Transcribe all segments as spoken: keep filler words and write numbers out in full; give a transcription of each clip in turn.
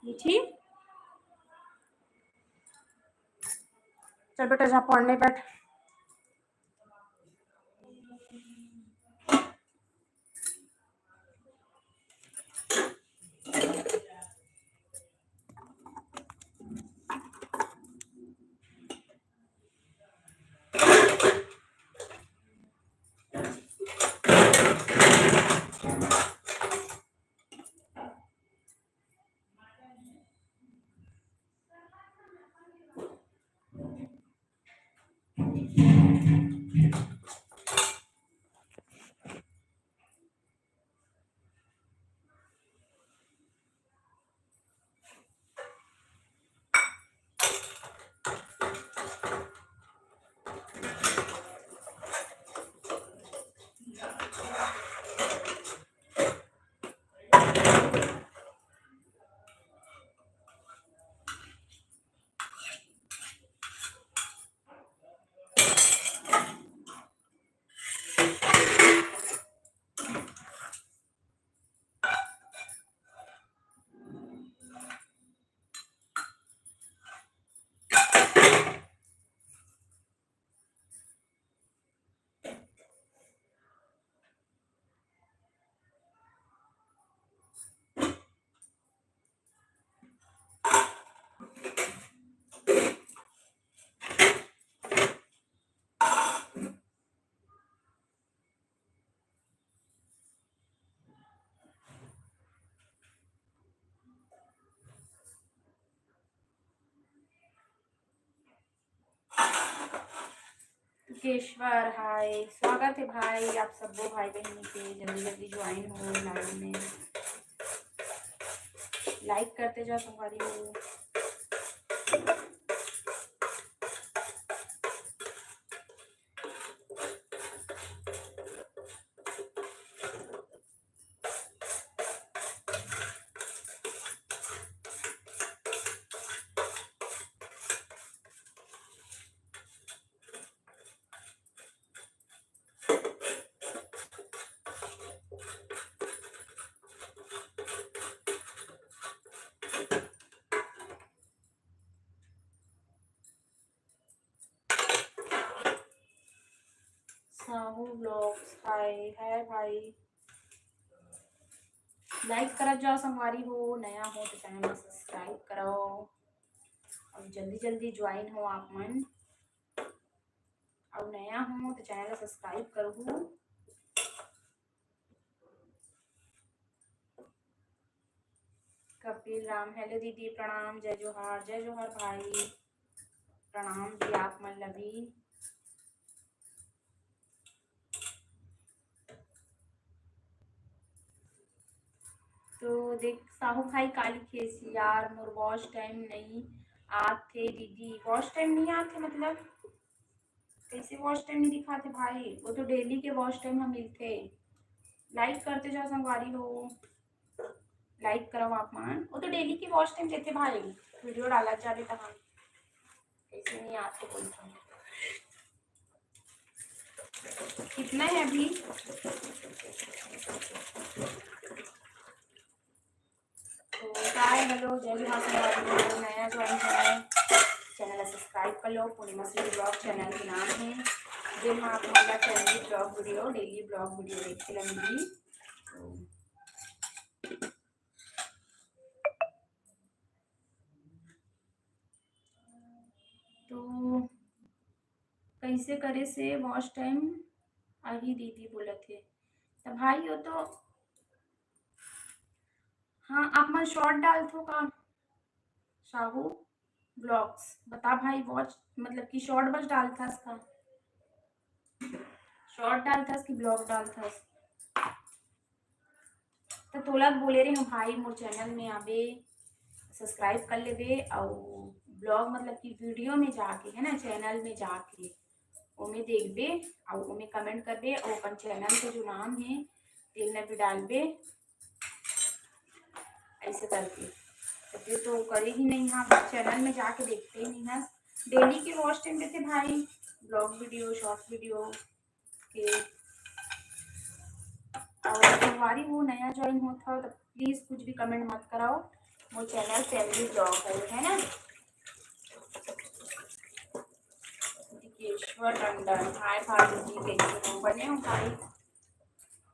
ठीक, चल बेटा, जा पढ़ने बैठ। केश्वर, हाय, स्वागत है भाई आप सबो भाई बहन के। जल्दी जल्दी ज्वाइन हो लाइव में, लाइक करते जाओ संगवारी हो। साहू ब्लॉग्स, हाय, हाय भाई, लाइक करत जाओ संगवारी हो, नया हो तो चैनल ला सब्सक्राइब करो और जल्दी जल्दी ज्वाइन हो आप मन। और नया हो तो चैनल ला सब्सक्राइब करहू। कपिल राम, हेलो दीदी, प्रणाम, जय जोहार, जय जोहार भाई, प्रणाम जी आप मन ला भी। तो देख साहू भाई काली खेसी यार, मोर वॉच टाइम नहीं आत हे दीदी। वॉच टाइम नहीं आत हे मतलब कैसे वॉच टाइम नहीं दिखाते भाई? वो तो डेली के वॉच टाइम हम मिलते। लाइक करते जाओ संगवारी हो, लाइक करो आप मन। वो तो डेली के वॉच टाइम देते भाई, वीडियो डाला जावे तहाँ। कैसे नहीं आते बोलते? कितना है अभी? तो हाय, हेलो, जय जोहार संगवारी हो, नया ज्वाइन है, चैनल ला सब्सक्राइब कर लो, पूर्णिमा श्री ब्लॉग चैनल के नाम है, जेमा आप मन ला family blog video, daily blog video देखे ला मिली। तो, तो कैसे करे से वॉच टाइम आही दीदी बोलत हे। त भाई वो तो, हाँ, आप मन शॉर्ट डालथो का? साहू ब्लॉग्स बता भाई, वॉच मतलब कि शॉर्ट बस डालथस का? शॉर्ट डालथस कि ब्लॉग डालथस? त तोला बोले रहे हूँ भाई, मोर चैनल में आबे, सब्सक्राइब कर लेबे, और ब्लॉग मतलब कि वीडियो में जाके, है ना, चैनल में जाके ओमे देखबे, और ओमे कमेंट करबे, और अपन चैनल के जो नाम है तेल में भी डालबे, ऐसे करके। तो फिर तो करे ही नहीं, हाँ, चैनल में जाके देखते ही नहीं है। डेली के वॉच टाइम देते भाई, ब्लॉग वीडियो, शॉर्ट वीडियो के। और संगवारी हो, नया ज्वाइन होत हो तो प्लीज कुछ भी कमेंट मत कराओ, मोर चैनल फैमिली ब्लॉग है, है ना। दिकेश्वर टंडन, हाय भाभी जी, कैसे हो? बने हो भाई?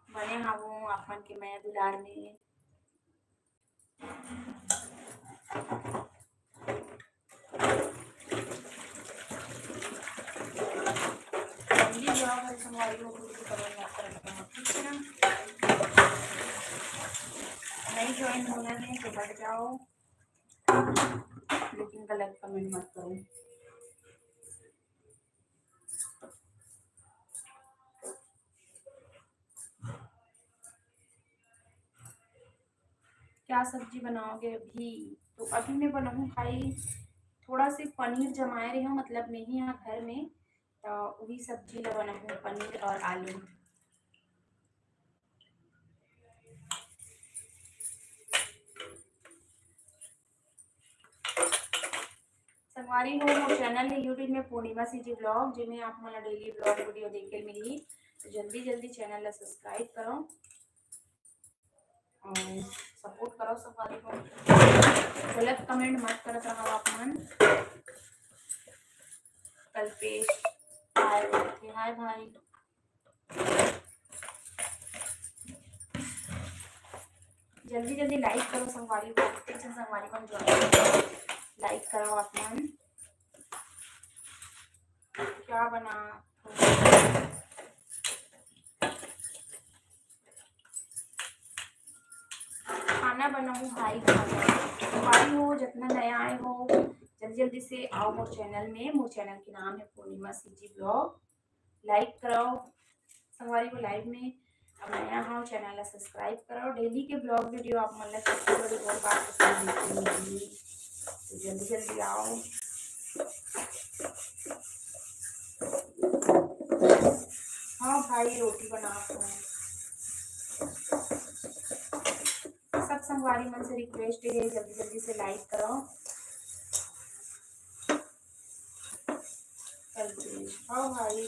बने हवो आप मन के मया दुलार में। फैमिली ब्लॉग है, संगवारी हो, बिल्कुल कमेंट मत करना, ठीक है ना? नहीं ज्वाइन होना है तो हट जाओ, लेकिन गलत कमेंट मत करो। क्या सब्जी बनाओगे अभी? तो अभी मैं बनाऊँ भाई, थोड़ा से पनीर जमाए रहे हूँ, मतलब नहीं है घर में, तो वही सब्जी ला बनाऊँ, पनीर और आलू। संगवारी हो, मोर चैनल है YouTube में पूर्णिमा सीजी ब्लॉग, जेमे आप मन ला डेली ब्लॉग वीडियो देखे मिलही। तो जल्दी जल्दी चैनल ला सब्सक्राइब करो और सपोर्ट करो संगवारी हो। गलत कमेंट मत करत रहो आप मन। कल्पेश, हाय बोलत हे, हाय भाई। जल्दी जल्दी लाइक करो संगवारी हो, कितने जन संगवारी मन ज्वाइन करो, लाइक करो आप मन। क्या बना खाना बनाऊँ भाई, खाना। संगवारी हो, जितना नया आए हो, जल्दी जल्दी से आओ मोर चैनल में। मोर चैनल के नाम है पूर्णिमा सीजी ब्लॉग। लाइक कराओ संगवारी हो लाइव में। अब नया हो चैनल ला सब्सक्राइब कराओ। डेली के ब्लॉग वीडियो आप मन ला सबसे बड़ी और बात पसंद देखे मिलही। तो जल्दी जल्दी आओ। हाँ भाई, रोटी बना हूँ। सब संगवारी मन से रिक्वेस्ट है, जल्दी जल्दी से लाइक करो। कल्पेश, हाँ भाई,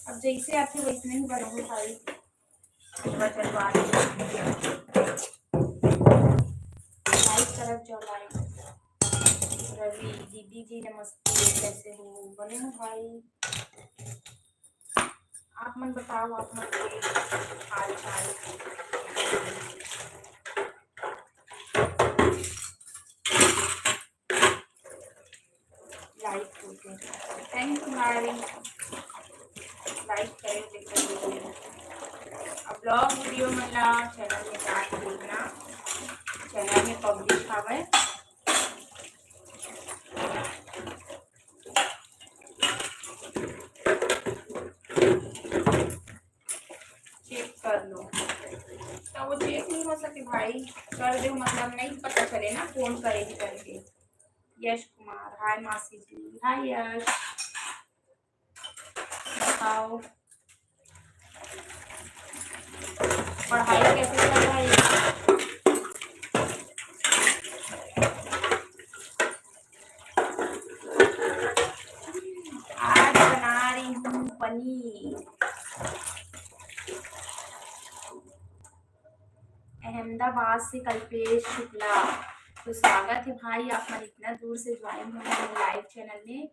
अब जैसे आथे वैसने ही बनाहूँ भाई। चलवा, चलवा। लाइक करत जाओ, लाइक। रवि, दीदी जी नमस्ते, कैसे हो? बने हो भाई? आप मन बताओ, आप मन के हाल चाल। लाइक हो गया। Thank you भाई, लाइक करे, देखो। अब ब्लॉग वीडियो मन ला चैनल में जाके देखना, चैनल में पब्लिश हवे। चेक कर लो। तो वो चेक नहीं हो सके भाई, कर दो, मतलब नहीं पता चले ना कौन करेगी करके। यश कुमार, हाय मासी जी, हाय यश। बताओ, पढ़ाई कैसे चल रहा है? आज बना रही हूँ पनीर। अहमदाबाद से कल्पेश शुक्ला, तो स्वागत है भाई, आप मन इतना दूर से ज्वाइन हुए हैं लाइव चैनल में।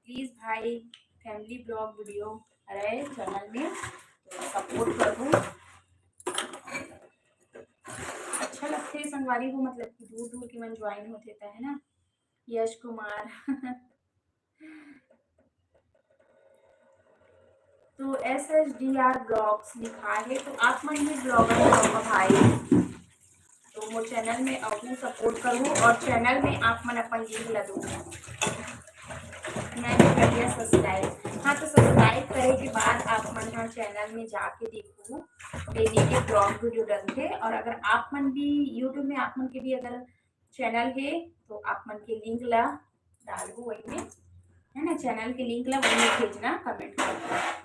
प्लीज भाई, फैमिली ब्लॉग वीडियो रहे चैनल में, तो सपोर्ट करूँ। अच्छा लगते है संगवारी हो, मतलब कि दूर दूर के मन ज्वाइन होते है ना। यश कुमार तो S S D R blogs लिखा है, तो आप मन भी ब्लॉगर हो भाई, तो मोर चैनल में आहू, सपोर्ट करू और चैनल में आप मन अपन लिंक ला दो। मैं भी कर लिया सब्सक्राइब। हाँ, तो सब्सक्राइब करे के बाद आप मन हाँ चैनल में जाके देखो, डेली के ब्लॉग वीडियो डलथे। और अगर आप मन भी YouTube में आप मन के भी अगर चैनल है तो आप मन के लिंक ला डालबो वही में, है ना, चैनल के लिंक ला वही में भेजना कमेंट करके।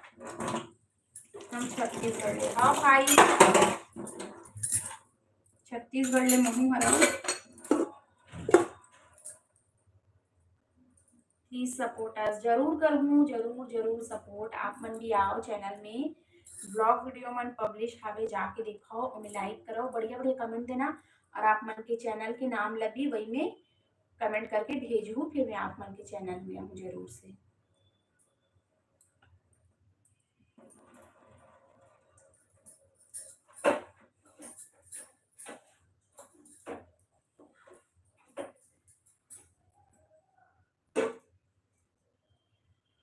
हम छत्तीसगढ़ ले, हाँ भाई, छत्तीसगढ़ ले महू हरा। Please support us. जरूर करहूँ, जरूर जरूर सपोर्ट। आप मन भी आओ चैनल में, ब्लॉग वीडियो मन पब्लिश हावे, जाके देखो, ओमे लाइक करो, बढ़िया बढ़िया कमेंट देना। और आप मन के चैनल के नाम ल भी वही में कमेंट करके भेजहू, फिर मैं आप मन के चैनल में आऊँ जरूर से।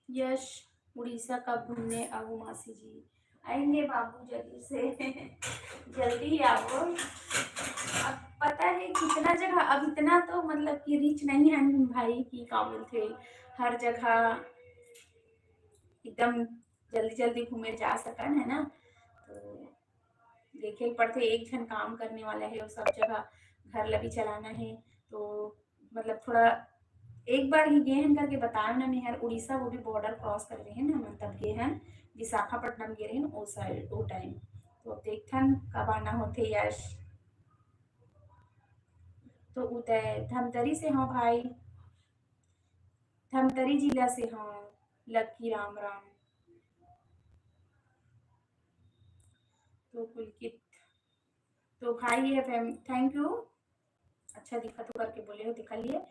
यश, उड़ीसा कब घूमने आओ मासी जी? आएंगे बाबू जल्दी से। जल्दी ही आओ। अब पता है कितना जगह, अब इतना तो मतलब कि रीच नहीं है भाई कि का बोलते, हर जगह एकदम जल्दी जल्दी घूमे जा सकन, है ना? तो देखे ल पड़थे, एक झन काम करने वाला है, वो सब जगह घर ला भी चलाना है, तो मतलब थोड़ा एक बार ही गे हन करके बतायो ना, मेहर उड़ीसा, वो भी बॉर्डर क्रॉस करे रहेन हमन, तब गे हन, विशाखापट्टनम गे रहेन, ओ साइड, ओ टाइम। तो देखथन कब आना होथे यश। तो उदय, धमतरी से हव भाई, धमतरी जिला से हव। लक्की, राम राम। तो पुलकित, तो भाई ये फैम-, thank you, अच्छा दिखत हो करके बोले हो, दिखा लिए,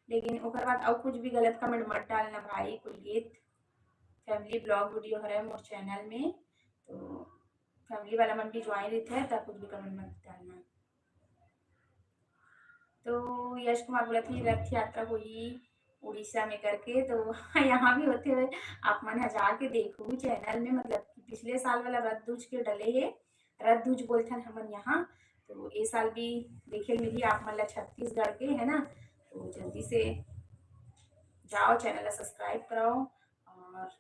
लेकिन ओकर बाद अउ कुछ भी गलत कमेंट मत डालना भाई। पुलकित, फैमिली ब्लॉग वीडियो हरे मोर चैनल में, तो फैमिली वाला मन भी ज्वाइन रहिथे, त कुछ भी कमेंट मत डालना। तो यश कुमार बोलत हे रथ यात्रा होही उड़ीसा में करके, तो यहाँ भी होथे हुए, आप मन ह जाके देखो चैनल में, मतलब कि पिछले साल वाला रथ दूज के डले हे, रथ दूज बोलथन हमन यहाँ, तो ए साल भी देखे ल मिलही आप मन ला छत्तीसगढ़ के, है ना? तो जल्दी से जाओ, चैनल ला सब्सक्राइब कराओ और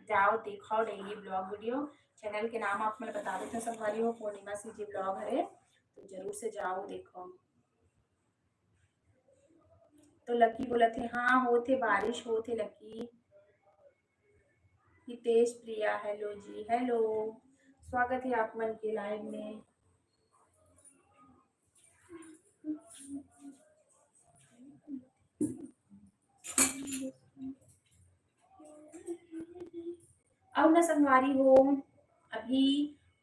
जाओ देखो डेली ब्लॉग वीडियो। चैनल के नाम आप मन बता देते हैं संगवारी हो, पूर्णिमा सीजी ब्लॉग हरे, तो जरूर से जाओ देखो। तो लकी बोलत हे, हाँ होथे, बारिश होथे लकी। हितेश प्रिया, हेलो जी, हेलो, स्वागत है आप मन के लाइव में। अउ न संगवारी हो, अभी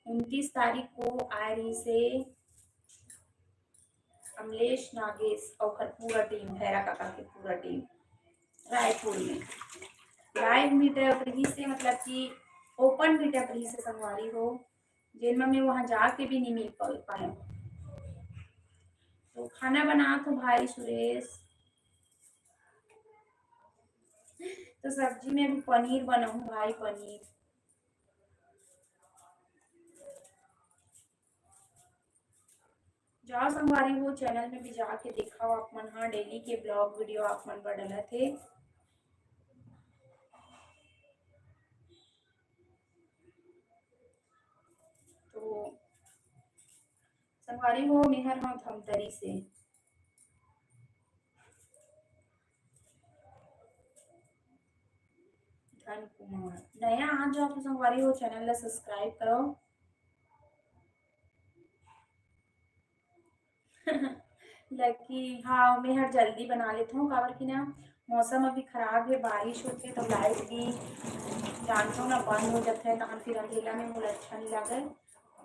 उनतीस तारीख को आए रहिसे अमलेश, नागेश अउ ओकर पूरा टीम, भैरा काका के पूरा टीम रायपुर में लाइव मीटअप रहिसे, मतलब कि ओपन मीटअप रहिसे संगवारी हो, जेन म मैं वहाँ जाके भी नहीं मिल पा-, पाए। तो खाना बनात हो भाई सुरेश, तो सब्जी में भी पनीर बनाऊँ भाई, पनीर। जाओ संगवारी हो, चैनल में भी जाके देखो आप मन, हाँ, डेली के ब्लॉग वीडियो आप मन बर डलत हे। तो संगवारी हो, मेहर हव धमतरी से। धन कुमार, नया आ जाओ तो संगवारी हो, चैनल ला सब्सक्राइब करो। लकी, हाँ, मैं हर जल्दी बना लेत हूँ, काबर कि ना मौसम अभी खराब है, बारिश होथे तो लाइट भी जानथो ना बंद हो जाथे, तहन फिर अंधेला में मोला अच्छा नहीं लगे।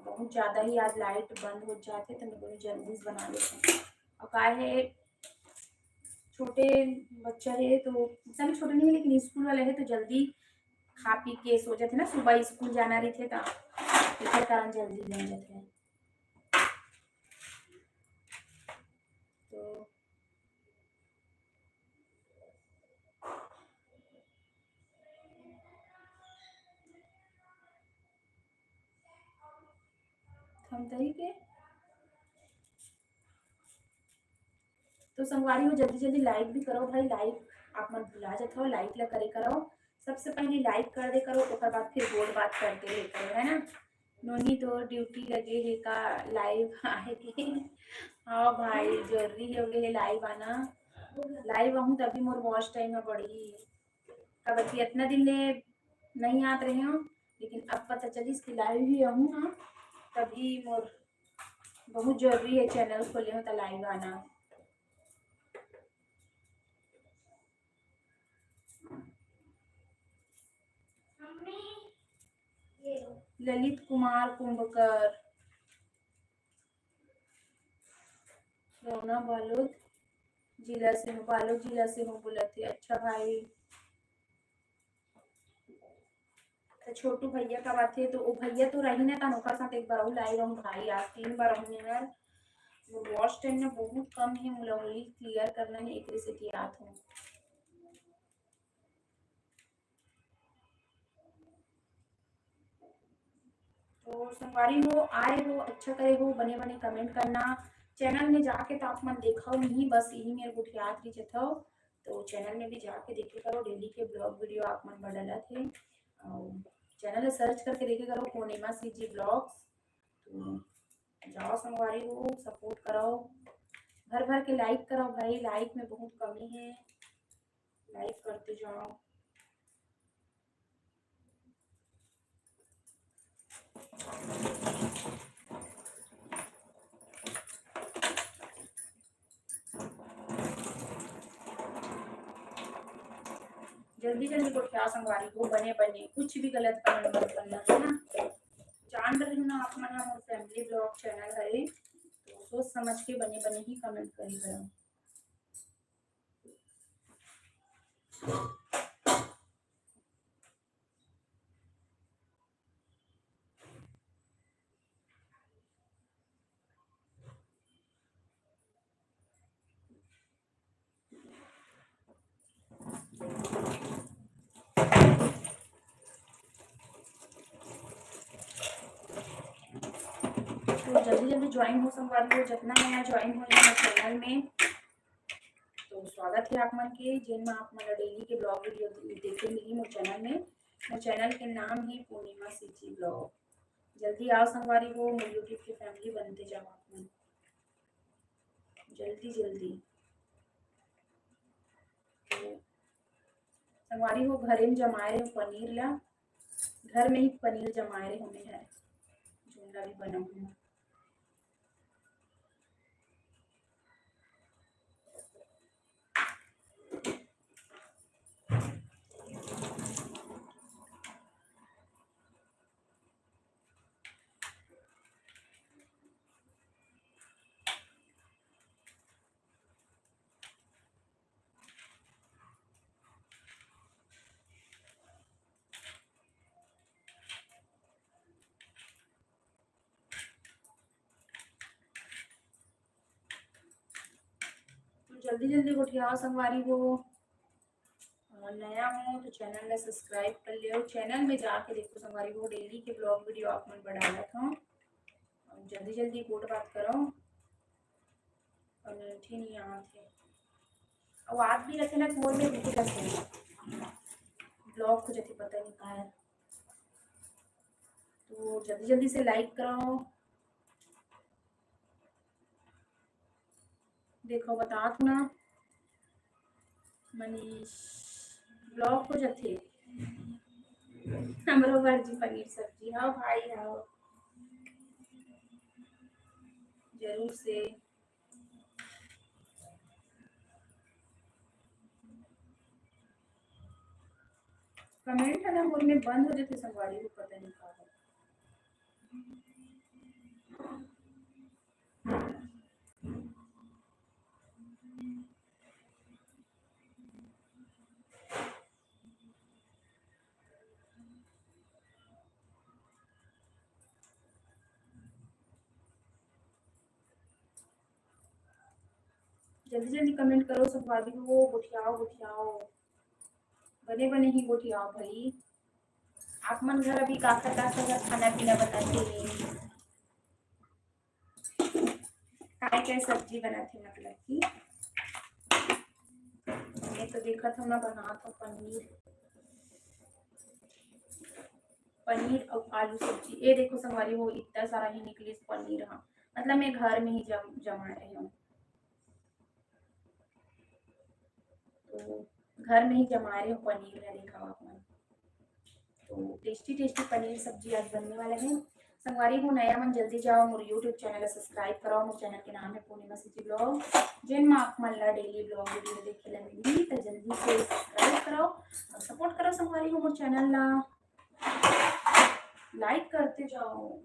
बहुत ज़्यादा ही आज लाइट बंद हो जाथे, तो मैं बोली जल्दी से बना लेत हूँ। और का है, छोटे बच्चा है तो इतना भी छोटे नहीं है, लेकिन स्कूल वाले है तो जल्दी खा पी के सो जाथे ना, सुबह स्कूल जाना रहिथे त एकर कारण जल्दी बन जाथे। तो धमतरी के तो संगवारी हो, जल्दी जल्दी लाइक भी करो भाई, लाइक आप मन भुला जात हो, लाइक ला करे करो, सबसे पहले लाइक कर दे करो, ओकर बाद फिर गोठ बात करते रहे करो, है ना। नोनी तो ड्यूटी लगे हे का, लाइव आए के? हाँ भाई, जरूरी हो गए हे लाइव आना। लाइव आहूँ तभी मोर वॉच टाइम ह बढ़ही, काबर कि इतना दिन ले नहीं आत रहे हो, लेकिन अब पता चलिस कि लाइव ही आहूँ ना, तभी मोर बहुत जरूरी है, चैनल खोले हो तो लाइव आना। ललित कुमार कुंभकर, रोना बालोद जिला से हूँ, बालोद जिला से हूँ बोलत हे। अच्छा भाई, तो छोटू भैया का बात है, तो वो भैया तो रही ना, तन ओकर साथ एक बार अउ लाई रहूँ भाई, आज तीन बार रहूँ यार। वो वॉच टाइम ना बहुत कम है, मोला वही क्लियर करना है, एकरे से कियात हूँ। तो संगवारी हो, आए हो, अच्छा करे हो, बने बने कमेंट करना। चैनल में जाके तो आप मन देखव नहीं, बस यही मेर गोठियात रही जथव। तो चैनल में भी जाके देखे करो, डेली के ब्लॉग वीडियो आप मन बर डलत हे। अउ चैनल ला सर्च करके देखे करो पूर्णिमा सीजी ब्लॉग्स। तो जाओ संगवारी हो, सपोर्ट करो, भर भर के लाइक करो भाई, लाइक में बहुत कमी है, लाइक करते जाओ। जल्दी जल्दी गोठिया संगवारी हो, बने बने, कुछ भी गलत कमेंट मत करना, है ना। जान रही हूँ ना, आप मन मोर फैमिली ब्लॉग चैनल हरे, तो सोच समझ के बने बने ही कमेंट करी करो। तो जल्दी जल्दी ज्वाइन हो संगवारी हो, जितना नया ज्वाइन हो यहाँ चैनल में, तो स्वागत है आप मन के। जिन में आप मन डेली के ब्लॉग वीडियो देखे मिली मोर चैनल में। मोर चैनल के नाम है पूर्णिमा सीजी ब्लॉग। जल्दी आओ संगवारी हो, मोर यूट्यूब के फैमिली बनते जाओ आप मन, जल्दी जल्दी। तो संगवारी हो, घरे में जमाए रहे पनीर ला, घर में ही पनीर जमाए रहे हमें है, जोन ला भी बनाऊँ। तो जल्दी जल्दी गोठियाओ संगवारी हो, और नया हो तो चैनल ला सब्सक्राइब कर लियो। चैनल में जाके देखो संगवारी हो, डेली के ब्लॉग वीडियो आप मन बर डालत हूँ। जल्दी जल्दी गोठ बात करो, और नइठे नहीं आत है। अब आत भी रखे ना, मोर में रुक जाते हैं, ब्लॉक हो जाते, पता नहीं कहाँ है। तो जल्दी जल्दी से लाइक करो। देखो, बतात हूँ ना, मनीष, ब्लॉक हो जाते। हमरो बर जी पनीर सब्जी, हाँ भाई, हाँ, जरूर से। कमेंट है ना, मोर में बंद हो जाते संगवारी हो, पता नहीं का है। जल्दी जल्दी कमेंट करो संगवारी हो, गोठियाओ, गोठियाओ, बने बने ही गोठियाओ भाई। आप मन घर अभी का का, का का खाना पीना बनाते हैं, काय काय सब्जी बनाते, मतलब कि मैं तो देखत हूँ ना, बनात हूँ पनीर, पनीर और आलू सब्जी। ये देखो संगवारी हो, इतना सारा ही निकलिस पनीर। हाँ, मतलब मैं घर में ही जम जमा रही हूँ। तो घर में ही जमा रहे हो पनीर है, देखा आप मन। तो टेस्टी टेस्टी पनीर सब्जी आज बनने वाला है। संगवारी हो, नया मन जल्दी जाओ, मोर यूट्यूब चैनल सब्सक्राइब करो। मोर चैनल के नाम है पूर्णिमा सीजी ब्लॉग, जेन में आप मन ला डेली ब्लॉग वीडियो देखे ला मिली। तो जल्दी से सब्सक्राइब करो और सपोर्ट करो संगवारी हो मोर चैनल ला, लाइक करते जाओ।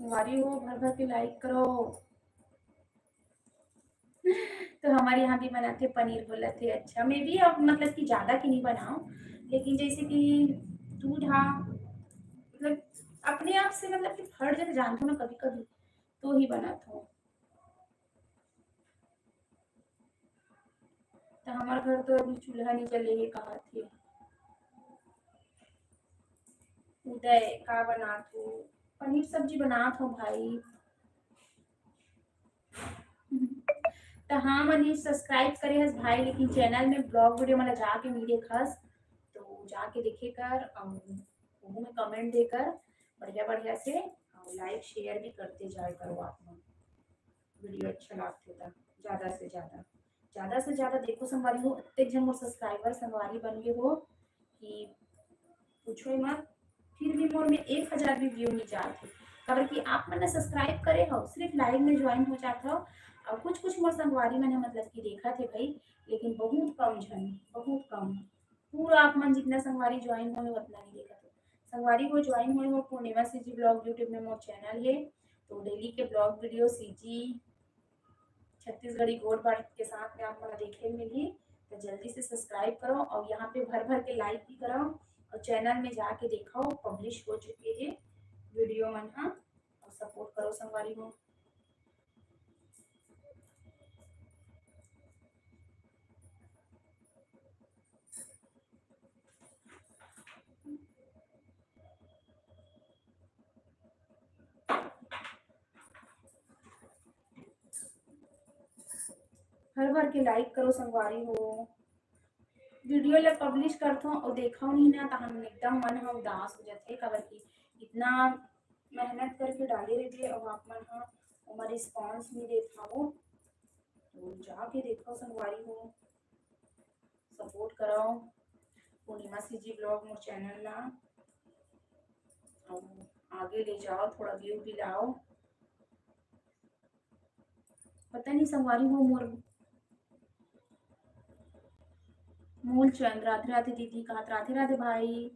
संगवारी हो, भर भर के like करो। तो हमर यहाँ भी बनाथे पनीर, बोलथे। अच्छा, मैं भी अब मतलब कि ज्यादा के नहीं बनाओ, लेकिन जैसे कि दूध हा, मतलब अपने आप से मतलब कि फट जाथे, जानथो ना, कभी कभी तो ही बनाथो। तो हमार घर तो अभी चूल्हा नहीं जले हे, कहा थे। उदय, का बनात हो? पनीर सब्जी बनात हो भाई। तो हाँ मनीष, subscribe करे हस भाई, लेकिन channel में vlog video मन ला जाके नहीं देखस, तो जाके देखे कर और ओहू में comment दे कर बढ़िया बढ़िया से, और like share भी करते जाए करो आप मन। Video अच्छा लागथे त ज्यादा से ज्यादा, ज्यादा से ज्यादा देखो संगवारी हो, अतेक झन मोर subscriber संगवारी बन गए हो कि पूछो ही मत। फिर भी मोर में एक हजार भी view नहीं जात हे, काबर कि आप मन ना subscribe करे हो, सिर्फ live में join हो जात हो, और कुछ कुछ मोर संगवारी मन मतलब कि देखत हे भाई, लेकिन बहुत कम झन, बहुत कम। पूरा आप मन जितना संगवारी join होए, उतना नहीं देखत हो। संगवारी हो, join होए हो पूर्णिमा CG vlog YouTube में मोर channel हे, तो daily के vlog video CG छत्तीसगढ़ी गोठ बात के साथ में आप मन ला देखे मिलही। तो जल्दी से subscribe करो और यहाँ पे भर भर के like भी करो और channel में जाके देखो, publish हो चुके हे video मन हा, और support करो संगवारी हो। भर भर के like करो संगवारी हो। Video ला publish करथो और देखो नहीं ना, तो हम एकदम मन ह उदास हो जाथे, काबर कि इतना मेहनत करके डाले रहिथे और आप मन ह ओमा response नहीं देत हवो। तो जाके देखो संगवारी हो, support करो पूर्णिमा CG vlog मोर channel ला, और आगे ले जाओ, थोड़ा view भी लाओ। पता नहीं संगवारी हो, मोर मूल चंद राधे राधे दीदी कहत, राधे राधे भाई।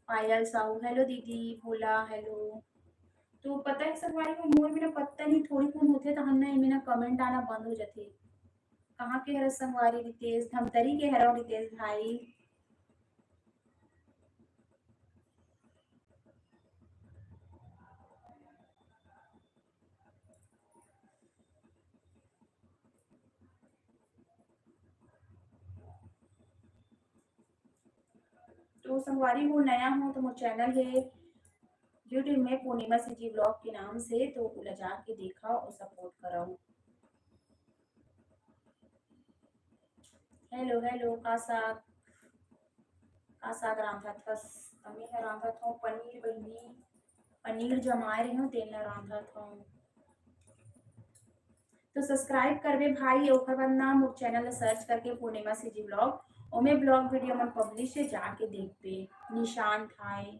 पायल साहू, hello दीदी। भोला, hello। तो पता है संगवारी हो, मोर में ना पता नहीं थोड़ी कुन होथे, तो हम ना एमे ना comment आना बंद हो जाथे। कहाँ के हरस संगवारी रितेश? धमतरी के हरव रितेश भाई। तो संगवारी हो, नया हो तो मोर channel हे YouTube में पूर्णिमा CG vlog के नाम से, तो ओला जाके देखा और support करो। Hello, hello, का साग, का साग रांधत हस? अमे ह रांधत हौं पनीर बहिनी, पनीर जमाए रहे हौं, तेन ला रांधत हौं। तो subscribe करबे भाई, ओकर बाद ना मोर channel ला search करके पूर्णिमा CG vlog, ओमे vlog video मन publish हे, जाके देखबे। निशान थाय।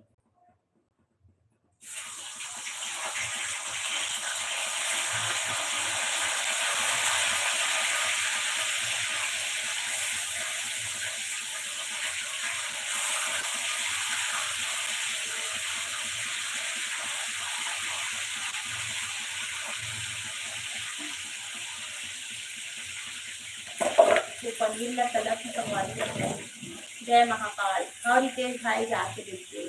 ये पनीर ला तलत हे संगवारी। जय महाकाल। और रितेश भाई जाके देखिए,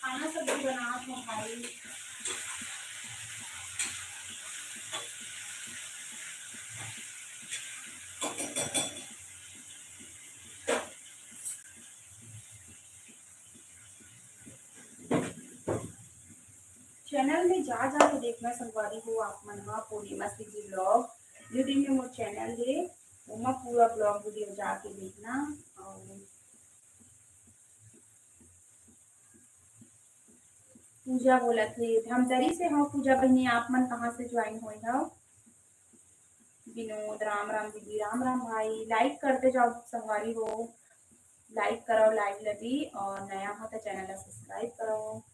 खाना सब्जी बनात हौं भाई। Channel में जा जाके देखना संगवारी हो आप मन ह, पूर्णिमा CG vlog YouTube में मोर channel हे, ओमा पूरा vlog video जाके देखना। और पूजा बोलत हे, धमतरी से हव पूजा बहिनी, आप मन कहाँ से join होए हव? विनोद, राम राम दीदी। राम राम भाई, like करते जाओ संगवारी हो, like करो live ला भी, और नया हो तो channel ला subscribe करो।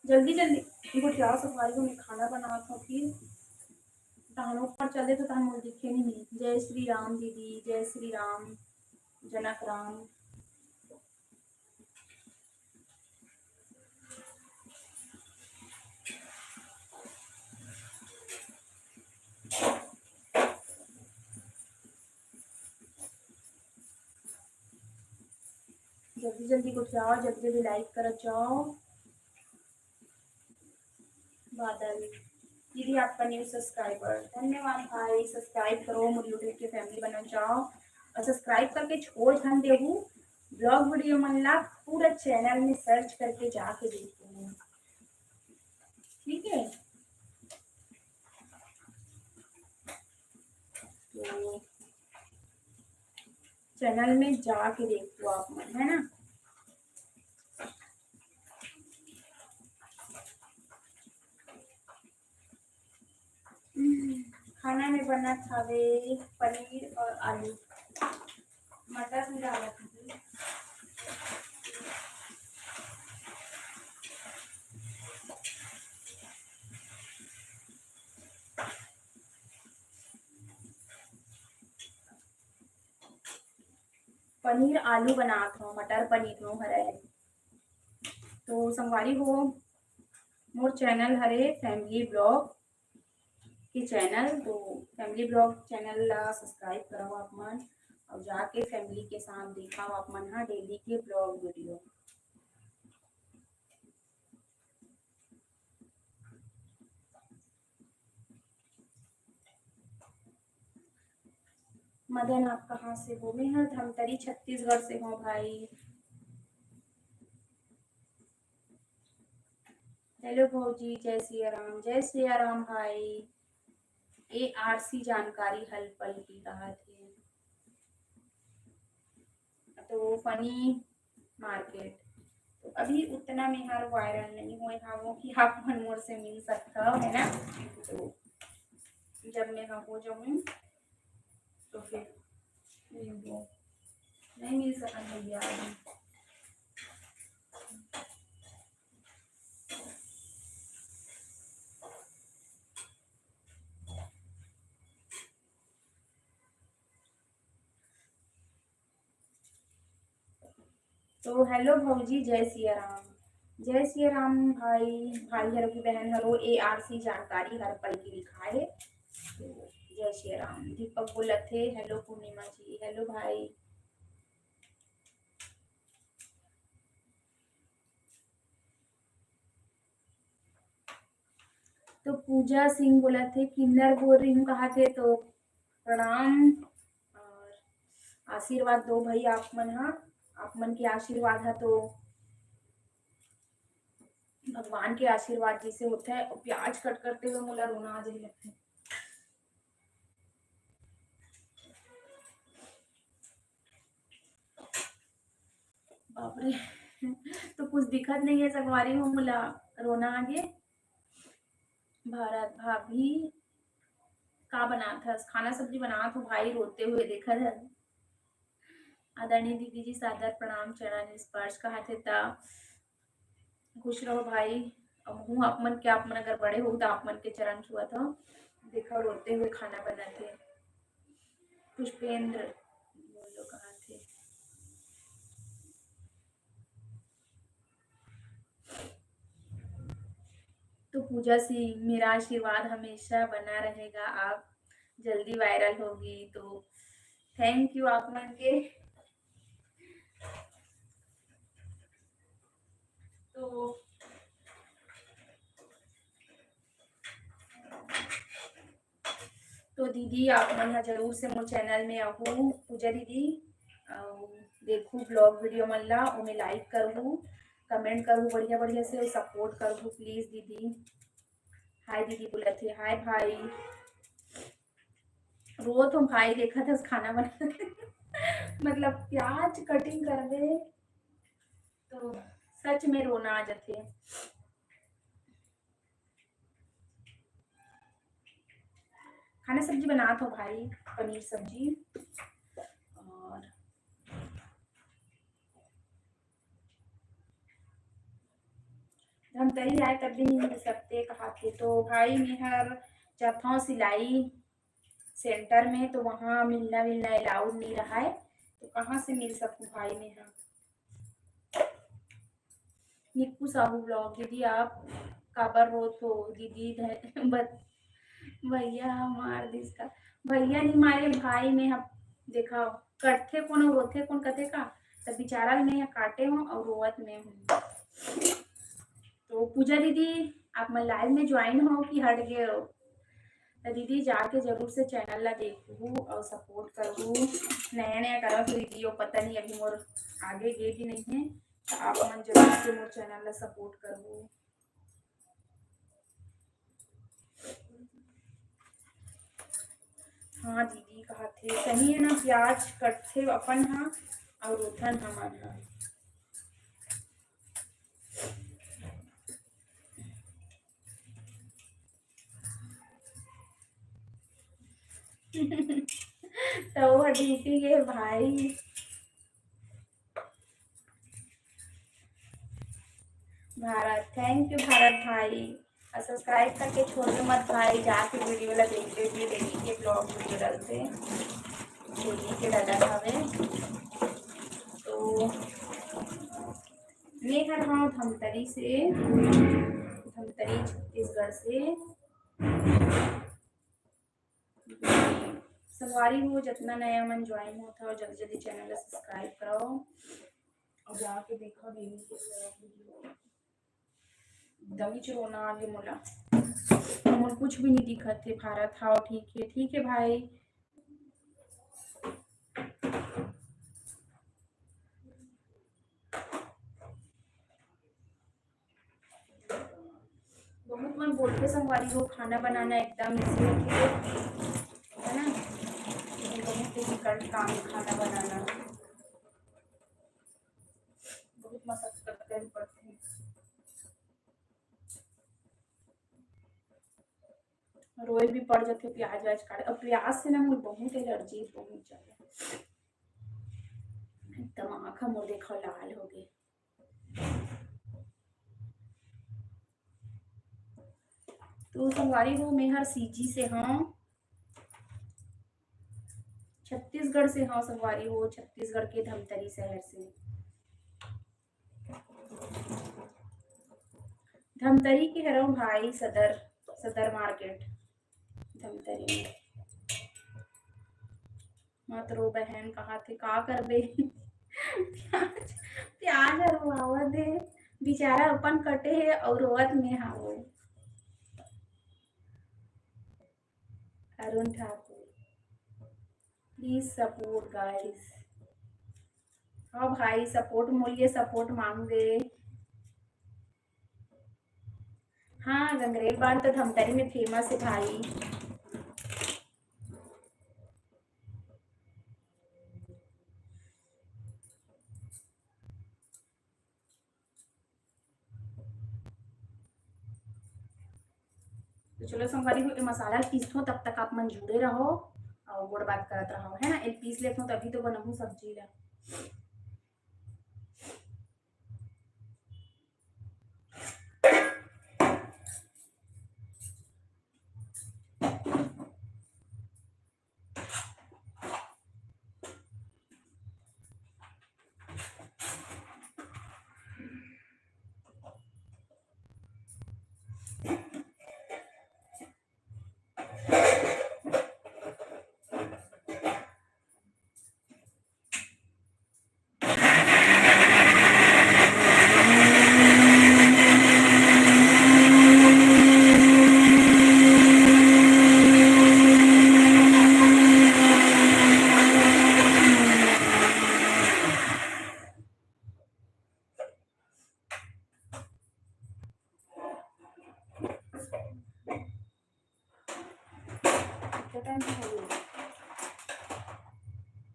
जल्दी जल्दी गोठियाओ संगवारी हो, मैं खाना बनात हौं, फिर तहन ऊपर चल दे तो तहन मोर दिखे नहीं। जय श्री राम दीदी, जय श्री राम। जनक राम। जल्दी जल्दी गोठियाओ, जल्दी जल्दी like करत जाओ। बादल दीदी, आपका new subscriber, धन्यवाद भाई। Subscribe करो, मोर YouTube के family बन जाओ, और subscribe करके छोड़ झन देहू। Vlog video मन ला पूरा channel में search करके जाके देखो, ठीक है? तो channel में जाके देखो आप मन, है ना? खाना में बनत हवे पनीर और आलू, मटर भी डालत हवे। पनीर आलू बनात हव, मटर पनीर नो हरय। तो संगवारी हो, मोर channel हरे family vlog के channel, तो family vlog channel ला subscribe करव आप मन, और जाके family के साथ देखव आप मन हा daily के vlog video। मदन, आप कहाँ से हो? मैं हर धमतरी, छत्तीसगढ़ से हूँ भाई। Hello भौजी, जय सिया राम। जय सिया राम भाई। ए आर सी जानकारी हर पल की कहा थे। तो फनी मार्केट। तो अभी उतना में हर viral नहीं होए हावों कि आप मन मोर से मिल सकता हो, है ना? तो जब मैं हो जाऊँ तो फिर मिल दो। नहीं मिल सका भैया अभी। तो hello भौजी, जय सिया राम। जय सिया राम भाई, भाई हरो की बहन हरो, ए आर सी जानकारी हर पल की लिखा है। तो जय सिया राम। दीपक बोलत हे, hello पूर्णिमा जी, hello भाई। तो पूजा सिंह बोलत हे, किन्नर बोल रही हूँ कहा थे, तो प्रणाम और आशीर्वाद दो भाई आप मन हा। आप मन के आशीर्वाद हा तो भगवान के आशीर्वाद जैसे होता है। और प्याज कट करते हुए मोला रोना आ जाए लगता है। बाप रे। तो कुछ दिखत नहीं है संगवारी हो, मोला रोना आ गे। भारत भाभी का बनात हस? खाना सब्जी बनात हो भाई, रोते हुए देखत हस। आदरणीय दीदी जी सादर प्रणाम, चरण स्पर्श कहा थे ता खुश रहो भाई। अब हूँ आप मन के, आप मन अगर बड़े हो तो आप मन के चरण छुअत हो। देखो रोते हुए खाना बनाते। पुष्पेंद्र बोलो कहा थे। तो पूजा सिंह, मेरा आशीर्वाद हमेशा बना रहेगा, आप जल्दी viral होगी। तो thank you आप मन के। तो तो दीदी, आप मन ह जरूर से मोर channel में आहू, पूजा दीदी, अउ देखू vlog video मन ला, ओमे like करहू, comment करहू बढ़िया बढ़िया से, support करहू please दीदी। हाय दीदी बोलत हे, हाय भाई। रोत हो भाई, देखत हस खाना बना मतलब प्याज cutting करबे तो सच में रोना आ जाथे। खाना सब्जी बनात हो भाई, पनीर सब्जी। और धमतरी आए तब भी नहीं मिल सकते कहा थे। तो भाई, मैं हर जाथौं सिलाई center में, तो वहाँ मिलना विलना allowed नहीं रहा है। तो कहाँ से मिल सकूँ भाई मैं? हाँ, निक्कू साहू vlog, दीदी आप काबर रोत हो दीदी? ध-, बत-, भैया मार दिस का? भैया नहीं मारे भाई, मैं ह-, देखा, कटथे कोन अउ रोथे कोन कथे का, त बिचारा ल मैं ह काटे हूँ अउ रोवत मैं हूँ। तो पूजा दीदी, आप मन live में join हो कि हट गए हो? तो दीदी जाके जरूर से channel ला देखहू और support करहू। नया नया करत हो दीदी, वो पता नहीं अभी मोर आगे गे भी नहीं है, तो आप मन जरूर से मोर channel ला support करहू। हाँ दीदी, कहा थे सही है ना, प्याज कटथे अपन हा और रोथन हमन हा। तो वो duty के भाई। भारत, thank you भारत भाई। और subscribe करके छोड़ो मत भाई, जाके video ला देख लेते, daily के vlog video डालते, daily के डाला हवे। तो मैं हर हूँ धमतरी से, धमतरी छत्तीसगढ़ से। संगवारी हो, जितना नया मन join होत हो, जल्दी जल्दी channel ला subscribe कराओ और जाके देखो daily के vlog video। एकदम ही रोना आ गे मोला, मोर कुछ भी नहीं दिखत है। भारत, हाव ठीक है, ठीक है भाई। बहुत मन बोलते संगवारी हो, खाना बनाना एकदम easy होथे, है ना? लेकिन बहुत difficult काम है खाना बनाना, बहुत मशक्कत करे पड़थे। रोए भी पड़ जाथे प्याज व्याज काटे। अब प्याज से ना मोर बहुत allergy, बहुत ज्यादा। एकदम आँख मोर देखो लाल हो गए। तो संगवारी हो, मैं हर सीजी से हूँ, छत्तीसगढ़ से हूँ संगवारी हो, छत्तीसगढ़ के धमतरी शहर से। धमतरी के हरव भाई, सदर, सदर market धमतरी में। मत रो बहन, कहा थे का करबे? प्याज, प्याज हर रोआवत हे, बेचारा अपन कटे हे और रोवत में हावे। अरुण ठाकुर, please support guys। हाँ भाई, support मोर लिए support मांग दे। हाँ, गंगरेल बांध तो धमतरी में famous है भाई। तो चलो संगवारी हो, ये मसाला पीसथो, तब तक आप मन जुड़े रहो और गोड़ बात करत रहो, है ना। ये पीस लेथो तभी तो बनाहूँ सब्जी ला।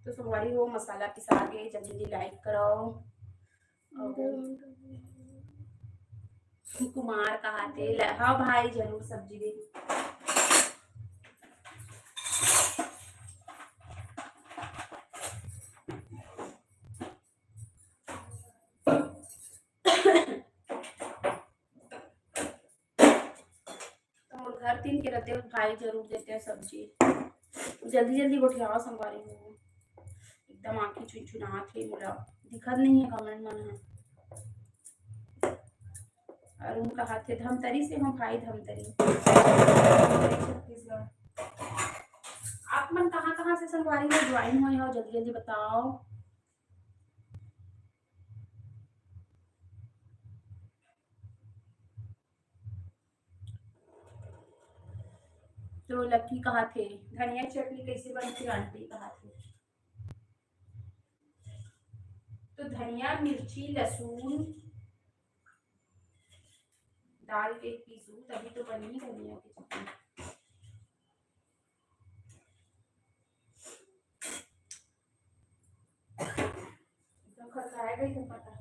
तो संगवारी हो, मसाला पिसा गे, जल्दी जल्दी like करो। कुमार कहा थे, हाँ भाई, जरूर सब्जी दे। तो मोर घर तीन के रहते हो भाई, जरूर देते हैं सब्जी। जल्दी जल्दी गोठियाओ संगवारी हो, एकदम आँखी चुनचुनात हे, मोला दिखत नहीं है comment मन ह। अरुण कहाथे, "धमतरी से हूँ भाई, धमतरी।" छत्तीसगढ़। आप मन कहाँ कहाँ से संगवारी में join हुए हो, जल्दी जल्दी बताओ। तो लकी कहाथे, "धनिया चटनी कैसे बनथे आंटी?" कहाथे। तो धनिया, मिर्ची, लहसुन डाल के पीसू, तभी तो बनही धनिया की चटनी। एकदम खरखराए गई है पता।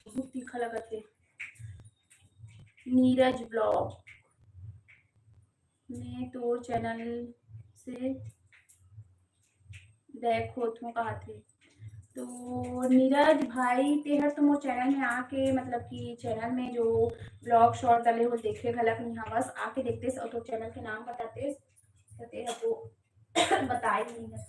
बहुत तीखा लगत हे। नीरज vlog, मैं तोर channel से back होत हूँ कहाथे। तो नीरज भाई, तेहर तो मोर channel में आके, मतलब कि channel में जो vlog short डले हो, देखे घलक नहीं हवस, आके देखतेस और तोर channel के नाम बतातेस, तो तेहर तो बताए नहीं है।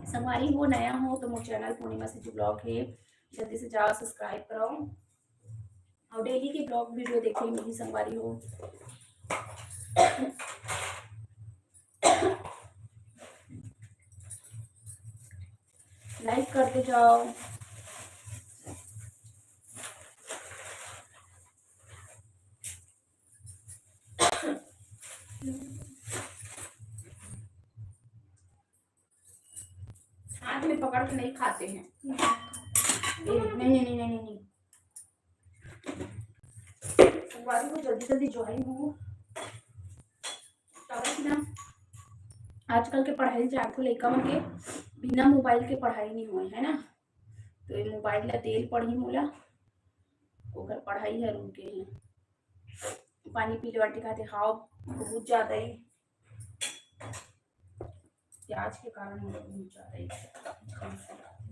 संगवारी हो, नया हो तो मोर channel पूर्णिमा सिद्धू vlog है, जल्दी से जाओ subscribe करो और daily के vlog video देखे मिली संगवारी हो। Like करते जाओ। हाथ में पकड़ के नहीं खाते हैं। नहीं, नहीं, नहीं, नहीं, नहीं। संगवारी हो, जल्दी जल्दी join हो। काबर कि ना, आजकल के पढ़ाई जानथो, लइका मन के बिना mobile के पढ़ाई नहीं होय, है ना? तो ये mobile ला देल पड़ही मोला, ओकर पढ़ाई ह रुके हे। पानी पी ले आंटी कहाथे, हाव, बहुत ज्यादा ही प्याज के कारण मोला बहुत ज्यादा ही खांसी आथे।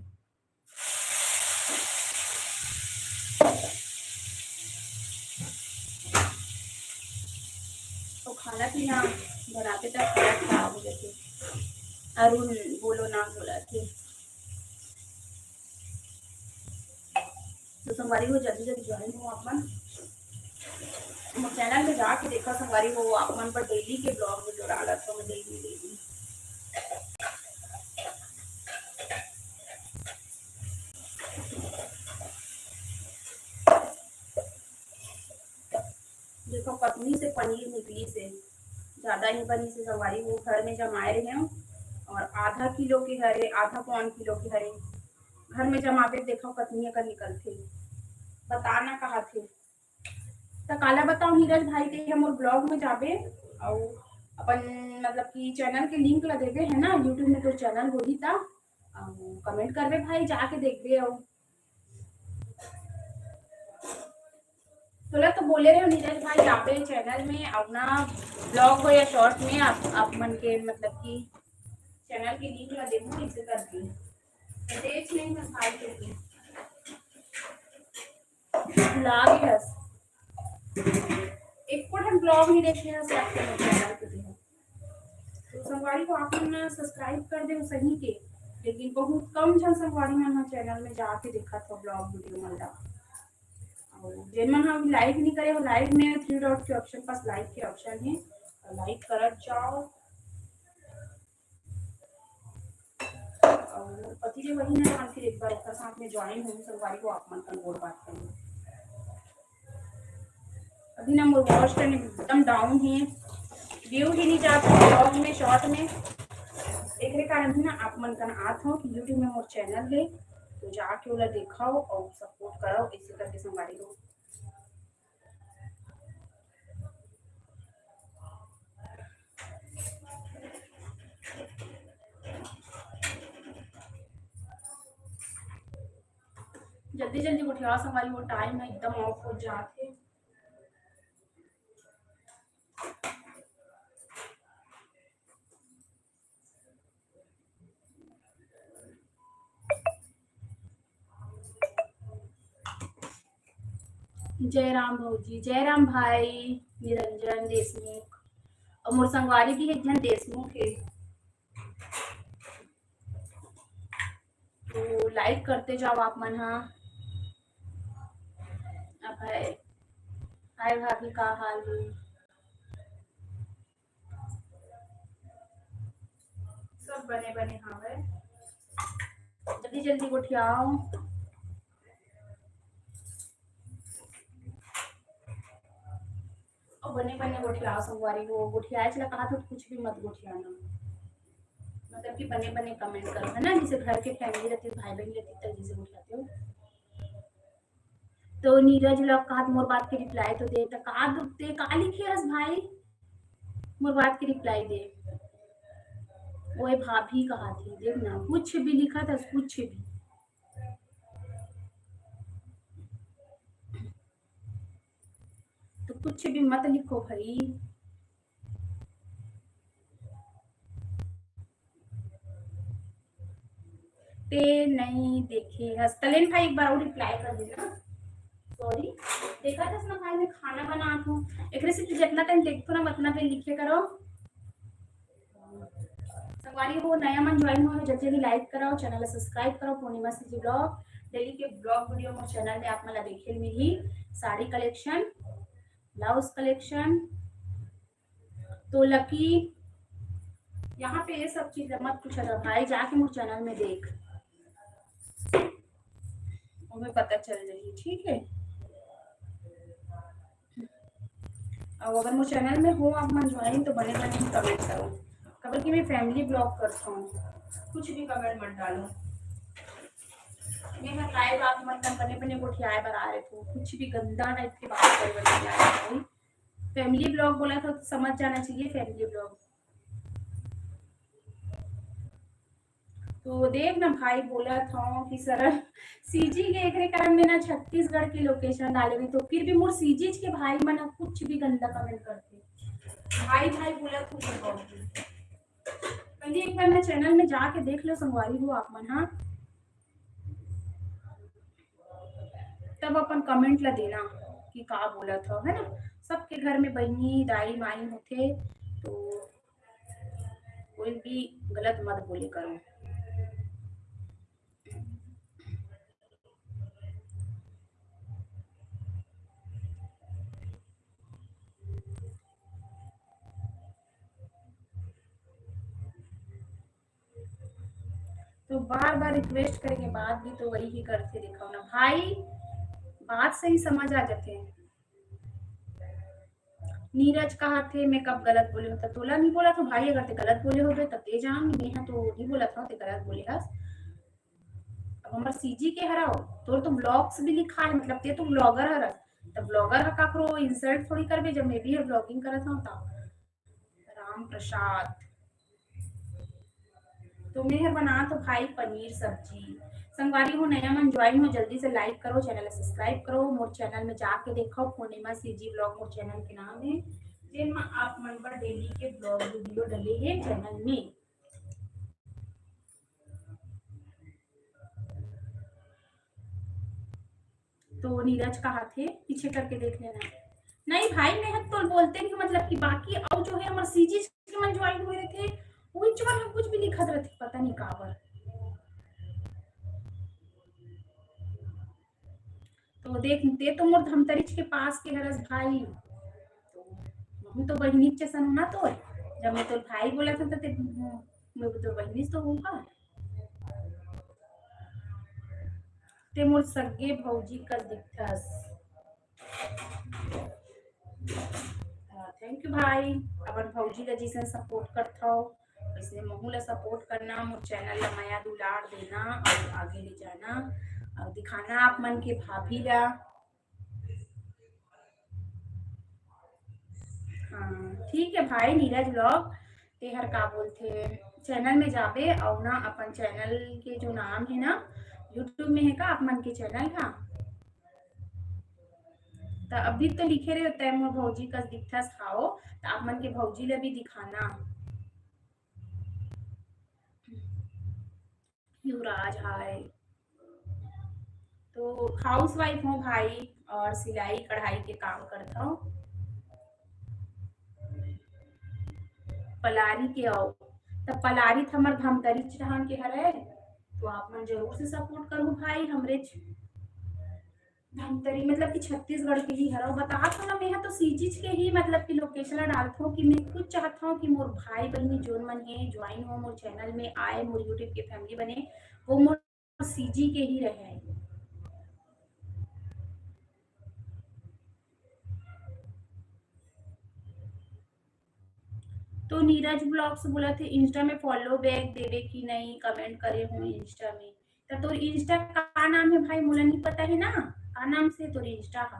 तो खाना पीना बनाते तक हालत खराब हो जाती। अरुण बोलो ना बोला थे। तो संगवारी हो, जल्दी जल्दी join हो आप मन। मोर channel में जाके देखा संगवारी हो, आप मन पर daily के vlog video डालत हो मैं, daily daily। देखो, कतनी से पनीर निकलिस हे, ज्यादा नहीं बनिस हे संगवारी हो, घर में जमाए रहे हूँ और आधा किलो के हरे, आधा पौन किलो के हरे, घर में जमाबे देखो कतनी अकन निकलथे, बताना कहाथे। त काला बताओ नीरज भाई, ते हमर vlog में जाबे अउ अपन मतलब कि channel के link ला देबे, है ना, YouTube में तो channel होही त अउ comment करबे भाई, जाके देखबे अउ तोला तो बोले रहे हो नीरज भाई, आप channel में अपना vlog हो या short में आप, आप मन के मतलब कि channel के link ला देबो, इसे करके तो देख लेंगे भाई के। लाग हस एक कोठन vlog नहीं देखे हस, आपके channel के लिए। तो संगवारी हो आप मन subscribe कर दे सही के, लेकिन बहुत कम झन संगवारी मन ह channel में जाके देखत हो vlog video मन ला। अउ जेन मन ह अभी like नहीं करे हो, like में three dot के option पास like के option है, like करत जाओ। अउ पति के वही ना, हम फिर एक बार ओकर साथ में join होहूँ संगवारी हो, आप मन कन गोठ बात करूँ। अभी ना मोर watch time एकदम down है, view ही नहीं जाता vlog में, short में, एकरे कारण भी ना आप मन कन आत हो कि YouTube में मोर channel है, तो जाके ओला देखाओ और support करो, ऐसे करके संगवारी हो। जल्दी जल्दी उठिया संगवारी, वो time है एकदम off हो जात हे। जय राम भौजी, जय राम भाई निरंजन देशमुख, अउ मोर संगवारी भी एक झन देशमुख हे। तो like करते जाओ आप मन हा। अभय, हाय भाभी, का हाल हे? सब बने बने हावय। जल्दी जल्दी गोठियाओ। अउ बने बने गोठियाओ संगवारी हो। गोठियाए ला कहा तो कुछ भी मत गोठियाना, मतलब कि बने बने comment करो, है ना। जैसे घर के family रहती, भाई बहन रहती, तब जैसे गोठियाते हो। तो नीरज vlog कहा मोर बात के reply तो दे, त का दु-, ते का लिखे हस भाई, मोर बात के reply दे। ओए भाभी कहा थी, देख ना, कुछ भी लिखा था, कुछ भी। तो कुछ भी मत लिखो भाई। ते नहीं देखे हस। कलेन भाई, एक बार और reply कर देना। Sorry, देखा था ना भाई, मैं खाना बनात हूँ। एकरे से जितना time देखथो ना, उतना time लिखे करो। संगवारी हो, नया मन join हो, जल्दी जल्दी like करो, channel ला subscribe करो। पूर्णिमा CG vlog, daily के vlog video मोर channel में आप मन ला देखे ल मिलही। साड़ी collection, blouse collection, तो लकी, यहाँ पे ये सब चीज मत पूछा था भाई, जाके मोर channel में देख, ओमे पता चल जाही, ठीक है। अउ अगर मोर channel में हो आप मन join, तो बने बने comment करो, काबर कि मैं family vlog करता हूँ, कुछ भी comment मत डालो। मैं ह live आप मन बने बने गोठियाए बर आ रहे हो, कुछ भी गंदा type के बात करे बर नहीं आ रहे हो। Family vlog बोला था तो समझ जाना चाहिए, family vlog। तो देख ना भाई, बोला था कि सरल CG के एकरे कारण में ना छत्तीसगढ़ के location डाले रही, तो फिर भी मोर CG के भाई मन कुछ भी गंदा comment करते, भाई भाई बोला था। पहले एक बार ना channel में जाके देख लो संगवारी हो आप मन, हाँ, तब अपन comment ला देना कि का बोला था, है ना। सबके घर में बहिनी दाई माई होथे, तो कोई भी गलत मत बोले करो। तो बार बार request करे के बाद भी तो वही ही करथे, देखो ना भाई, बात सही समझ आ जाथे। नीरज कहा थे, मैं कब गलत बोले हो? तो तोला नहीं बोला था भाई, अगर ते गलत बोले होबे तब ते जान, मैं हा तो नहीं बोला था ते गलत बोले हस। अब हमर CG के हरव, तोर तो vlogs भी लिखा है, मतलब ते तो vlogger हरस, तब vlogger ह काकरो insult थोड़ी करबे, जब मैं भी ह vlogging करत हूँ तब। राम प्रसाद। तो मैं हर बना तो भाई पनीर सब्जी। संगवारी हो, नया मन join हो, जल्दी से like करो, channel ला subscribe करो, मोर channel में जाके देखो, पूर्णिमा CG vlog मोर channel के नाम है, जेन में आप मन बर daily के vlog video डले है channel में। तो नीरज कहा थे, पीछे करके देख लेना। नहीं भाई, मैं तो बोलते नहीं, मतलब कि बाकी और जो है हमारे CG के मन join हुए रहे थे, वो इच मन कुछ भी लिखत रहे थे, पता नहीं काबर। तो देख, ते तो मोर धमतरीच के पास के हरस भाई, तो हम तो बहिनी जैसन ना, तो जब मैं तो भाई बोला था तो ते, मैं तो बहिनी तो हूँ का। ते मोर सगे भौजी कस दिखथस। Thank you भाई, अपन भौजी ला जैसन support करथव, वैसे महू ला support करना, मोर channel ला मया दुलार देना और आगे ले जाना और दिखाना आप मन के भाभी ला। हाँ, ठीक है भाई नीरज vlog, तेहर का बोलथे, channel में जाबे और ना अपन channel के जो नाम है ना, YouTube में है का आप मन के channel का? तो अभी तो लिखे रहे होता है, मोर भौजी कस दिखथस खाओ, तो आप मन के भौजी ला भी दिखाना। युवराज हाय। तो हाउसवाइफ हूँ भाई, और सिलाई कढ़ाई के काम करता हूँ। पलारी के आओ, तब पलारी त हमर धमतरी चढ़ान के हरे, तो आप मन जरूर से सपोर्ट करू भाई। हमरे धमतरी मतलब कि छत्तीसगढ़ के ही हरव, बता तो ना, मैं तो सीजी के ही मतलब कि लोकेशन ला डालत हूँ कि मैं खुद चाहत हूँ कि मोर भाई बहिनी जोन मन हे ज्वाइन हो मोर चैनल में, आए मोर यूट्यूब के फैमिली बने, वो मोर सीजी के ही रहे। तो नीरज ब्लॉग्स बोला थे, इंस्टा में फॉलो बैक देवे कि नहीं, कमेंट करे हूँ इंस्टा में। तो तोर इंस्टा का नाम है भाई, मोला नहीं पता है ना, का नाम से तोर इंस्टा का?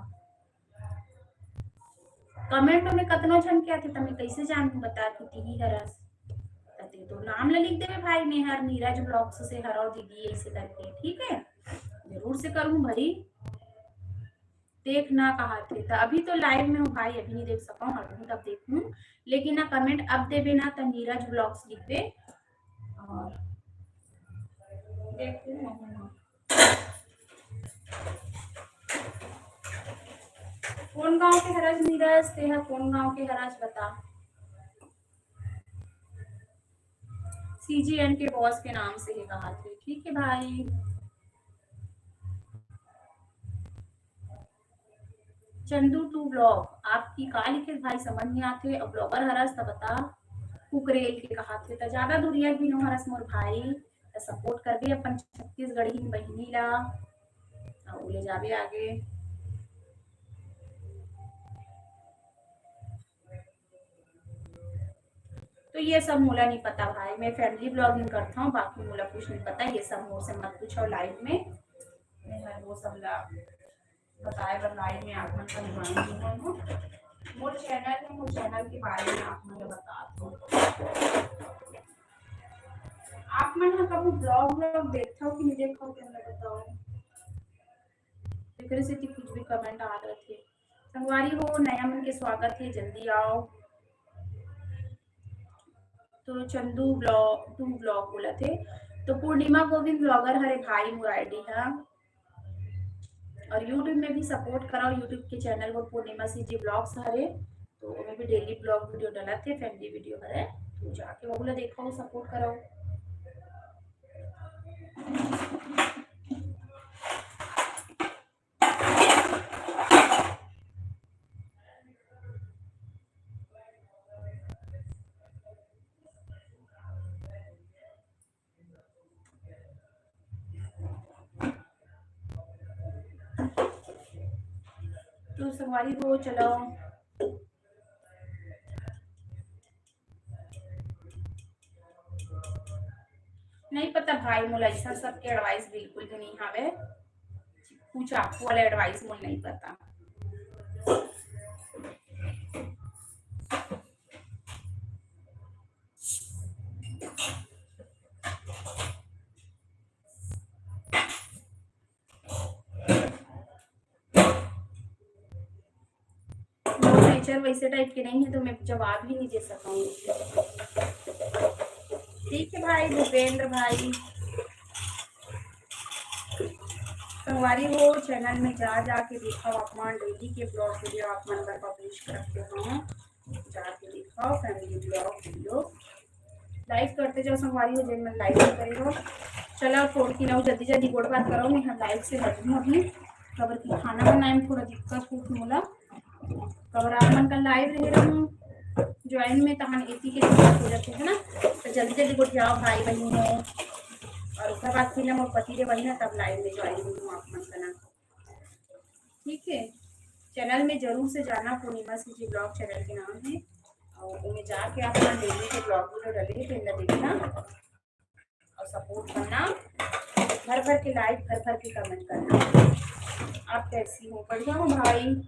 कमेंट में कतनो झन के आथे, त मैं कैसे जानू बता कि तिही हरस? त ते तो नाम ला लिख देवे भाई, मैं हर नीरज ब्लॉग्स से हरव दीदी ऐसे करके, ठीक है? जरूर से करूँ भाई। देख ना कहा थे, त अभी तो लाइव में हूँ भाई, अभी नहीं देख सकूँ, अभी तब देखूँ, लेकिन ना कमेंट अब देवे ना, त नीरज ब्लॉग्स लिखबे और देखूँ। कौन गांव के हरस नीरज, ते ह कौन गांव के हरस बता। सीजीएन के बॉस के नाम से ही कहा थे, ठीक है भाई। चंदू टू ब्लॉग, आपकी का लिखे भाई, समझ नहीं आते। अब ब्लॉगर हरस त बता, कुकरेल के कहा थे, त ज्यादा दूरिया भी नो हरस मोर भाई, त सपोर्ट करबे अपन छत्तीसगढ़ी बहिनी ला, अउ ले जाबे आगे। तो ये सब मोला नहीं पता भाई, मैं फैमिली ब्लॉगिंग करता हूँ, बाकी मोला कुछ नहीं पता, ये सब मोर से मत पूछो लाइव में, मैं वो सब ला बताए बर लाइव में आप मन का ज्वाइन नहीं हो। मोर चैनल है, मोर चैनल के बारे में आप मन बता दो। आप मन ह कभी ब्लॉग व्लॉग देखथव कि नहीं देखथव, तेन ला बताओ। एकरे सेती कुछ भी कमेंट आ रहे थे। संगवारी हो, नया मन के स्वागत है, जल्दी आओ। तो चंदू ब्लॉग, टू ब्लॉग बोला थे। तो पूर्णिमा गोविंद ब्लॉगर हरे भाई मोर आईडी है, और यूट्यूब में भी सपोर्ट कराओ। यूट्यूब के चैनल वो पूर्णिमा सीजी ब्लॉग्स हरे, तो ओमे भी डेली ब्लॉग वीडियो डलत हे, फैमिली वीडियो हरे, तो जाके वो ला देखो, सपोर्ट कराओ। तो संगवारी हो, चलो। नहीं पता भाई, मोला ऐसा सबके एडवाइस बिल्कुल भी नहीं हावे। कुछ आपको वाला एडवाइस मोला नहीं पता। नेचर वैसे टाइप के नहीं है, तो मैं जवाब ही नहीं दे सकूंगी। ठीक है भाई भूपेंद्र भाई, संगवारी हो, चैनल में जा जाके देखो, आप मन डेली के ब्लॉग वीडियो आप मन बर पब्लिश करते हो, जाके देखो फैमिली ब्लॉग वीडियो। लाइक करते जाओ संगवारी हो, जेन मन लाइक नहीं करे हो। चलो, फोन की ना जल्दी जल्दी गोठ बात करो, मैं हम लाइव से हटूँ अभी, काबर कि खाना बनाए में थोड़ा दिक्कत हो मोला, काबर आप मन का लाइव रहे रहूँ ज्वाइन में, तहान एती के दिक्कत हो जाते है ना। तो जल्दी जल्दी गोठियाओ भाई बहन हो, और ओकर बाद फिर ना मोर पति रे बहिना तब लाइव में ज्वाइन हूँ आप मन का ना, ठीक है। चैनल में जरूर से जाना, पूर्णिमा सीजी ब्लॉग चैनल के नाम है, और उनमें जाके आप मन डेली के ब्लॉग वीडियो डले हैं, तो इनका देखना और सपोर्ट करना, भर भर के लाइक, भर भर के कमेंट करना। आप कैसी हो? बढ़िया हो भाई।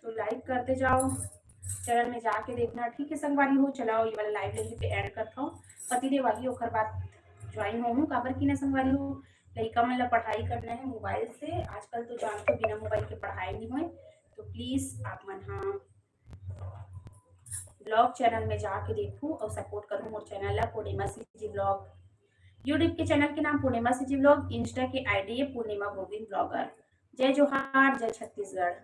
तो लाइक करते जाओ, चैनल में जाके देखना, ठीक है संगवारी हो। चलाओ, ये वाला लाइव यहीं पे एंड करता हूँ। पति देव आही, ओकर बाद ज्वाइन होहूँ। काबर कि ना संगवारी हो, लइका मन ला पढ़ाई करना है मोबाइल से। आजकल तो जानथो, बिना मोबाइल के पढ़ाई नहीं होए। तो प्लीज आप मन हा ब्लॉग चैनल में जाके देखू और सपोर्ट करू मोर चैनल ला, पूर्णिमा सीजी ब्लॉग। यूट्यूब के चैनल के नाम पूर्णिमा सीजी ब्लॉग, इंस्टा के आईडी है पूर्णिमा गोविंद ब्लॉगर। जय जोहार, जय छत्तीसगढ़।